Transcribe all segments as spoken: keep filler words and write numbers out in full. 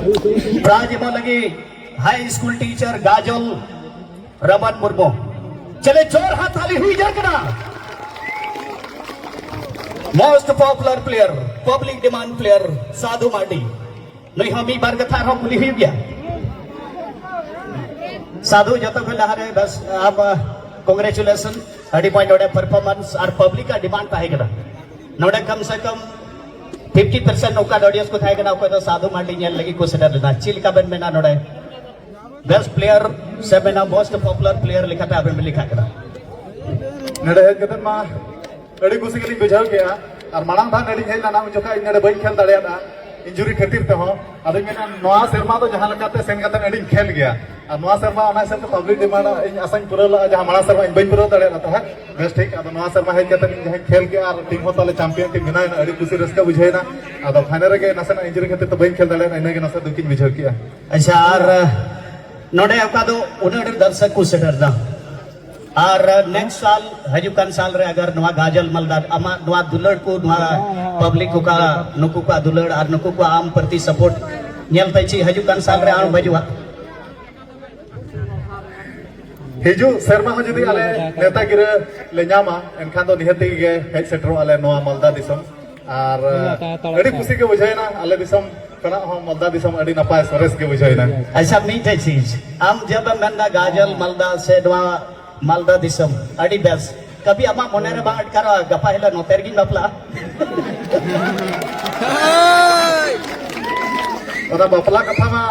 Prize ᱮᱢᱚᱜ ᱞᱟᱹᱜᱤᱫ ᱦᱟᱭ ᱥᱠᱩᱞ ᱴᱤᱪᱟᱨ ᱜᱟᱡᱚᱞ ᱨᱟᱢᱟᱱ ᱢᱩᱨᱢᱩ᱾ ᱪᱮᱞᱮ ᱡᱳᱨ ᱦᱟᱛᱟᱞᱤ ᱦᱩᱭ ᱡᱟᱨ ᱠᱟᱱᱟ᱾ Most popular player, public demand player Sadhu Mardi. ᱱᱩᱭ ᱦᱚᱸ ᱢᱤᱫ ᱵᱟᱨ ᱠᱟᱛᱷᱟ ᱟᱨᱦᱚᱸ ᱠᱩᱞᱤ ᱦᱩᱭᱩᱜ ᱜᱮᱭᱟ᱾ ᱥᱟᱫᱷᱩ, ᱡᱚᱛᱚ ᱠᱷᱚᱱ ᱞᱟᱦᱟᱨᱮ ᱵᱮᱥ ᱟᱢ, ᱠᱚᱝᱜᱨᱮᱪᱩᱞᱮᱥᱚᱱ᱾ ᱟᱹᱰᱤ ᱢᱚᱡᱽ ᱱᱚᱰᱮ ᱯᱟᱨᱯᱷᱚᱨᱢᱟᱱᱥ ᱟᱨ ᱯᱟᱵᱽᱞᱤᱠ ᱟᱜ ᱰᱤᱢᱟᱱᱰ ᱛᱟᱦᱮᱸ ᱠᱟᱱᱟ᱾ ᱱᱚᱰᱮ ᱠᱚᱢ ᱥᱮ ᱠᱚᱢ ᱯᱷᱤᱯᱴᱤ ᱯᱟᱨᱥᱮᱱᱴ ᱱᱚᱝᱠᱟᱱ ᱚᱰᱤᱭᱮᱱᱥ ᱠᱚ ᱛᱟᱦᱮᱸ ᱠᱟᱱᱟ, ᱚᱠᱚᱭ ᱫᱚ ᱥᱟᱫᱷᱩ ᱢᱟᱨᱰᱤ ᱧᱮᱞ ᱞᱟᱹᱜᱤᱫ ᱠᱚ ᱥᱮᱴᱮᱨ ᱞᱮᱱᱟ᱾ ᱪᱮᱫ ᱞᱮᱠᱟ ᱵᱮᱱ ᱢᱮᱱᱟ ᱱᱚᱰᱮ ᱵᱮᱥᱴ ᱯᱞᱮᱭᱟᱨ ᱥᱮ ᱢᱮᱱᱟ ᱢᱳᱥᱴ ᱯᱚᱯᱩᱞᱟᱨ ᱯᱞᱮᱭᱟᱨ ᱞᱮᱠᱟᱛᱮ ᱟᱵᱮᱱ ᱵᱮᱱ ᱞᱮᱠᱷᱟᱜ ᱠᱟᱱᱟ? ᱱᱚᱰᱮ ᱦᱮᱡ ᱠᱟᱛᱮ ᱢᱟ ᱟᱹᱰᱤ ᱠᱩᱥᱤ ᱜᱮᱞᱤᱧ ᱵᱩᱡᱷᱟᱹᱣ ᱠᱮᱜᱼᱟ᱾ ᱟᱨ ᱢᱟᱲᱟᱝ ᱫᱷᱟᱣ ᱱᱚᱰᱮᱧ ᱦᱮᱡ ᱞᱮᱱᱟ, ᱩᱱ ᱡᱚᱠᱷᱟᱡ ᱤᱧ ᱱᱚᱰᱮ ᱵᱟᱹᱧ ᱠᱷᱮᱞ ᱫᱟᱲᱮᱭᱟᱫᱟ ᱤᱧᱡᱩᱨᱤ ᱠᱷᱟᱹᱛᱤᱨ ᱛᱮᱦᱚᱸ᱾ ᱟᱫᱚᱧ ᱢᱮᱱᱟ ᱱᱚᱣᱟ ᱥᱮᱨᱢᱟ ᱫᱚ ᱡᱟᱦᱟᱸ ᱞᱮᱠᱟᱛᱮ ᱥᱮᱱ ᱠᱟᱛᱮ ᱟᱹᱰᱤᱧ ᱠᱷᱮᱞ ᱜᱮᱭᱟ᱾ ᱟᱨ ᱱᱚᱣᱟ ᱥᱮᱨᱢᱟ ᱚᱱᱟ ᱦᱤᱥᱟᱹᱵ ᱛᱮ ᱯᱟᱵᱽᱞᱤᱠ ᱰᱤᱢᱟᱱᱰ ᱤᱧ ᱟᱥᱟᱧ ᱯᱩᱨᱟᱹᱣ ᱞᱟᱜᱼᱟ, ᱡᱟᱦᱟᱸ ᱢᱟᱲᱟᱝ ᱥᱮᱨᱢᱟ ᱤᱧ ᱵᱟᱹᱧ ᱯᱩᱨᱟᱹᱣ ᱫᱟᱲᱮᱭᱟᱫᱟ ᱛᱟᱦᱮᱸᱫ᱾ ᱵᱮᱥ ᱴᱷᱤᱠ, ᱟᱫᱚ ᱱᱚᱣᱟ ᱥᱮᱨᱢᱟ ᱦᱮᱡ ᱠᱟᱛᱮ ᱤᱧ ᱡᱟᱦᱟᱸᱧ ᱠᱷᱮᱞ ᱠᱮᱜᱼᱟ ᱟᱨ ᱴᱤᱢ ᱦᱚᱸ ᱛᱟᱞᱮ ᱪᱟᱢᱯᱤᱭᱟᱱ ᱴᱤᱢ ᱵᱮᱱᱟᱣ ᱮᱱᱟ, ᱟᱹᱰᱤ ᱠᱩᱥᱤ ᱨᱟᱹᱥᱠᱟᱹ ᱵᱩᱡᱷᱟᱹᱣ ᱮᱱᱟ᱾ ᱟᱫᱚ ᱯᱷᱟᱭᱱᱮᱞ ᱨᱮᱜᱮ ᱱᱟᱥᱮᱱᱟᱜ ᱤᱧᱡᱩᱨᱤ ᱠᱷᱟᱹᱛᱤᱨ ᱛᱮ ᱵᱟᱹᱧ ᱠᱷᱮᱞ ᱫᱟᱲᱮᱭᱟᱫᱟ, ᱤᱱᱟᱹ ᱜᱮ ᱱᱟᱥᱮ ᱫᱩᱠᱤᱧ ᱵᱩᱡᱷᱟᱹᱣ ᱠᱮᱜᱼᱟ᱾ ᱟᱪᱪᱷᱟ, ᱟᱨ ᱱᱚᱰᱮ ᱚᱠᱟ ᱫᱚ ᱩᱱᱟᱹᱜ ᱰᱷᱮᱨ ᱫᱚᱨᱥᱚᱠ ᱠᱚ ᱥᱮᱴᱮᱨ ᱮᱱᱟ, ᱟᱨ ᱱᱮᱠᱥᱴ ᱥᱟᱞ, ᱦᱤᱡᱩᱜ ᱠᱟᱱ ᱥᱟᱞ ᱨᱮ ᱟᱜᱟᱨ ᱱᱚᱣᱟ ᱜᱟᱡᱚᱞ ᱢᱟᱞᱫᱟ ᱟᱢᱟᱜ ᱱᱚᱣᱟ ᱫᱩᱞᱟᱹᱲ ᱠᱚ, ᱱᱚᱣᱟ ᱯᱟᱵᱽᱞᱤᱠ ᱠᱚ ᱠᱟ-, ᱱᱩᱠᱩ ᱠᱚᱣᱟᱜ ᱫᱩᱞᱟᱹᱲ ᱟᱨ ᱱᱩᱠᱩ ᱠᱚᱣᱟᱜ ᱟᱢ ᱯᱨᱚᱛᱤ ᱥᱟᱯᱳᱨᱴ ᱧᱮᱞ ᱛᱮ ᱪᱮᱫ ᱦᱤᱡᱩᱜ ᱠᱟᱱ ᱥᱟᱞ ᱨᱮ ᱟᱢ ᱦᱤᱡᱩᱜᱼᱟ? ᱦᱤᱡᱩᱜ ᱥᱮᱨᱢᱟ ᱦᱚᱸ ᱡᱩᱫᱤ ᱟᱞᱮ ᱱᱮᱣᱛᱟ ᱜᱤᱨᱟᱹ ᱞᱮ ᱧᱟᱢᱟ, ᱮᱱᱠᱷᱟᱱ ᱫᱚ ᱱᱤᱦᱟᱹᱛᱤ ᱜᱮ ᱦᱮᱡ ᱥᱮᱴᱮᱨᱚᱜ ᱟᱞᱮ ᱱᱚᱣᱟ ᱢᱟᱞᱫᱟ ᱫᱤᱥᱚᱢ᱾ ᱟᱨ ᱟᱹᱰᱤ ᱠᱩᱥᱤ ᱜᱮ ᱵᱩᱡᱷᱟᱹᱣᱮᱱᱟ, ᱟᱞᱮ ᱫᱤᱥᱚᱢ ᱠᱷᱚᱱᱟᱜ ᱦᱚᱸ ᱢᱟᱞᱫᱟ ᱫᱤᱥᱚᱢ ᱟᱹᱰᱤ ᱱᱟᱯᱟᱭ ᱥᱚᱨᱮᱥ ᱜᱮ ᱵᱩᱡᱷᱟᱹᱣᱮᱱᱟ᱾ ᱟᱪᱪᱷᱟ, ᱢᱤᱫᱴᱮᱡ ᱪᱤᱡᱽ, ᱟᱢ ᱡᱮ ᱵᱮᱱ ᱢᱮᱱᱫᱟ ᱜᱟᱡᱚᱞ ᱢᱟᱞᱫᱟ ᱥᱮ ᱱᱚᱣᱟ ᱢᱟᱞᱫᱟ ᱫᱤᱥᱚᱢ ᱟᱹᱰᱤ ᱵᱮᱥ, ᱠᱟᱵᱷᱤ ᱟᱢᱟᱜ ᱢᱚᱱᱮ ᱨᱮ ᱵᱟᱝ ᱟᱴᱠᱟᱨᱚᱜᱼᱟ ᱜᱟᱯᱟ ᱦᱤᱞᱳᱜ ᱱᱚᱛᱮ ᱨᱮᱜᱤᱧ ᱵᱟᱯᱞᱟᱜᱼᱟ? ᱚᱱᱟ ᱵᱟᱯᱞᱟ ᱠᱟᱛᱷᱟ ᱢᱟ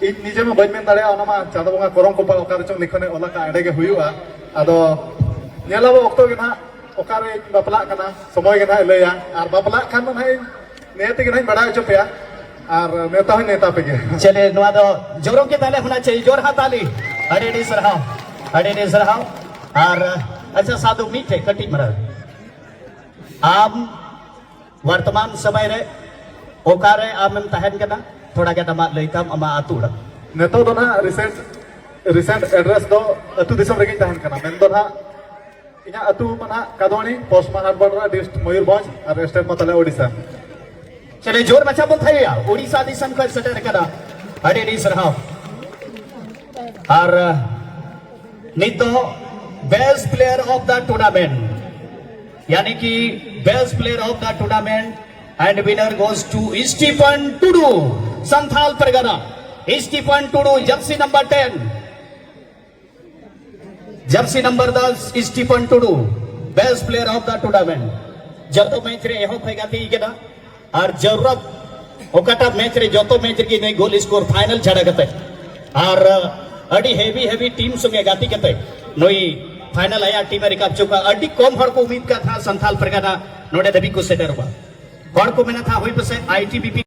ᱤᱧ ᱱᱤᱡᱮ ᱢᱟ ᱵᱟᱹᱧ ᱢᱮᱱ ᱫᱟᱲᱮᱭᱟᱜᱼᱟ, ᱚᱱᱟ ᱢᱟ ᱪᱟᱸᱫᱚ ᱵᱚᱸᱜᱟ ᱠᱚᱨᱚᱢ ᱠᱚᱯᱟᱞ ᱚᱠᱟ ᱨᱮᱪᱚᱝ ᱱᱤᱠᱷᱚᱱᱮ ᱚᱞ ᱟᱠᱟᱫ, ᱮᱸᱰᱮ ᱜᱮ ᱦᱩᱭᱩᱜᱼᱟ᱾ ᱟᱫᱚ ᱧᱮᱞ ᱟᱵᱚ ᱚᱠᱛᱚ ᱜᱮ ᱱᱟᱦᱟᱜ ᱚᱠᱟᱨᱮᱧ ᱵᱟᱯᱞᱟᱜ ᱠᱟᱱᱟ, ᱥᱚᱢᱚᱭ ᱜᱮ ᱱᱟᱦᱟᱜ ᱞᱟᱹᱭᱟ᱾ ᱟᱨ ᱵᱟᱯᱞᱟᱜ ᱠᱷᱟᱱ ᱫᱚ ᱱᱟᱦᱟᱜ ᱤᱧ ᱱᱤᱭᱟᱹ ᱛᱮᱜᱮ ᱱᱟᱦᱟᱜ ᱤᱧ ᱵᱟᱲᱟᱭ ᱦᱚᱪᱚ ᱯᱮᱭᱟ, ᱟᱨ ᱱᱮᱣᱛᱟ ᱦᱚᱸᱧ ᱱᱮᱣᱛᱟ ᱯᱮ ᱜᱮᱭᱟ᱾ ᱪᱮᱞᱮ, ᱱᱚᱣᱟ ᱫᱚ ᱡᱳᱨ ᱜᱮ ᱛᱟᱦᱞᱮ ᱦᱳᱱᱟ ᱪᱟᱦᱤᱭᱮ, ᱡᱳᱨ ᱦᱟᱛᱟᱞᱤ᱾ ᱟᱹᱰᱤ ᱟᱹᱰᱤ ᱥᱟᱨᱦᱟᱣ, ᱟᱹᱰᱤ ᱟᱹᱰᱤ ᱥᱟᱨᱦᱟᱣ᱾ ᱟᱨ ᱟᱪᱪᱷᱟ ᱥᱟᱫᱷᱩ, ᱢᱤᱫᱴᱮᱡ ᱠᱟᱹᱴᱤᱡ ᱢᱟᱨᱟᱝ, ᱟᱢ ᱵᱚᱨᱛᱚᱢᱟᱱ ᱥᱚᱢᱚᱭ ᱨᱮ ᱚᱠᱟᱨᱮ ᱟᱢᱮᱢ ᱛᱟᱦᱮᱱ ᱠᱟᱱᱟ? ᱛᱷᱚᱲᱟ ᱜᱟᱱ ᱟᱢᱟᱜ ᱞᱟᱹᱭ ᱛᱟᱢ, ᱟᱢᱟᱜ ᱟᱹᱛᱩ ᱚᱲᱟᱜ᱾ ᱱᱤᱛᱚᱜ ᱫᱚ ᱱᱟᱦᱟᱜ ᱨᱤᱥᱮᱱᱴ, ᱨᱤᱥᱮᱱᱴ ᱮᱰᱨᱮᱥ ᱫᱚ ᱟᱹᱛᱩ ᱫᱤᱥᱚᱢ ᱨᱮᱜᱮᱧ ᱛᱟᱦᱮᱱ ᱠᱟᱱᱟ, ᱢᱮᱱᱫᱚ ᱱᱟᱦᱟᱜ ᱤᱧᱟᱹᱜ ᱟᱹᱛᱩ ᱢᱟ ᱱᱟᱦᱟᱜ ᱠᱟᱫᱣᱟᱱᱤ, ᱯᱚᱥᱢᱟ ᱦᱟᱴᱵᱟᱲᱟ, ᱰᱤᱥᱴ ᱢᱚᱭᱩᱨᱵᱷᱚᱸᱡᱽ, ᱟᱨ ᱥᱴᱮᱴ ᱢᱟ ᱛᱟᱞᱮ ᱳᱰᱤᱥᱟ᱾ ᱪᱚᱞᱮ ᱡᱳᱨ ᱢᱟᱪᱷᱟ ᱵᱚᱱ ᱛᱷᱟᱭᱚᱭᱟ᱾ ᱳᱰᱤᱥᱟ ᱫᱤᱥᱚᱢ ᱠᱷᱚᱱ ᱥᱮᱴᱮᱨ ᱟᱠᱟᱱᱟ, ᱟᱹᱰᱤ ᱟᱹᱰᱤ ᱥᱟᱨᱦᱟᱣ᱾ ᱟᱨ ᱱᱤᱛ ᱫᱚ best player of the tournament, ᱭᱟᱱᱤ ᱠᱤ best player of the tournament and winner goes to Stephen Tudu, Santhal Pargana. Stephen Tudu, jersey number ten. Jersey number ten, Stephen Tudu, best player of the tournament. ᱡᱚᱛᱚ match ᱨᱮ ᱮᱦᱚᱵ ᱠᱷᱚᱱ ᱜᱟᱛᱮ ᱠᱟᱱᱟ ᱟᱨ ᱡᱟᱹᱨᱩᱨᱟᱛ ᱚᱠᱟᱴᱟᱜ match ᱨᱮ, ᱡᱚᱛᱚ ᱢᱮᱪ ᱨᱮᱜᱮ ᱱᱩᱭ ᱜᱳᱞ ᱥᱠᱳᱨ ᱯᱷᱟᱭᱱᱟᱞ ᱪᱷᱟᱰᱟ ᱠᱟᱛᱮ ᱟᱨ ᱟᱹᱰᱤ ᱦᱮᱵᱤ ᱦᱮᱵᱤ ᱴᱤᱢ ᱥᱚᱸᱜᱮ ᱜᱟᱛᱮ ᱠᱟᱛᱮ ᱱᱩᱭ ᱯᱷᱟᱭᱱᱟᱞ ᱟᱭᱟᱜ ᱴᱤᱢ ᱮ ᱨᱟᱠᱟᱵ ᱦᱚᱪᱚ ᱠᱟᱜᱼᱟ᱾ ᱟᱹᱰᱤ ᱠᱚᱢ ᱦᱚᱲ ᱠᱚ ᱩᱢᱤᱫ ᱠᱟᱜ ᱛᱟᱦᱮᱸ ᱥᱟᱱᱛᱷᱟᱞ ᱯᱟᱨᱜᱟᱱᱟ ᱱᱚᱰᱮ ᱫᱷᱟᱹᱵᱤᱡ ᱠᱚ ᱥᱮᱴᱮᱨᱚᱜᱼᱟ᱾ ᱦᱚᱲ ᱠᱚ ᱢᱮᱱᱟ ᱛᱟᱦᱮᱸ ᱦᱩᱭ ᱯᱟᱥᱮᱡ ᱟᱭ ᱴᱤ ᱵᱤ ᱯᱤ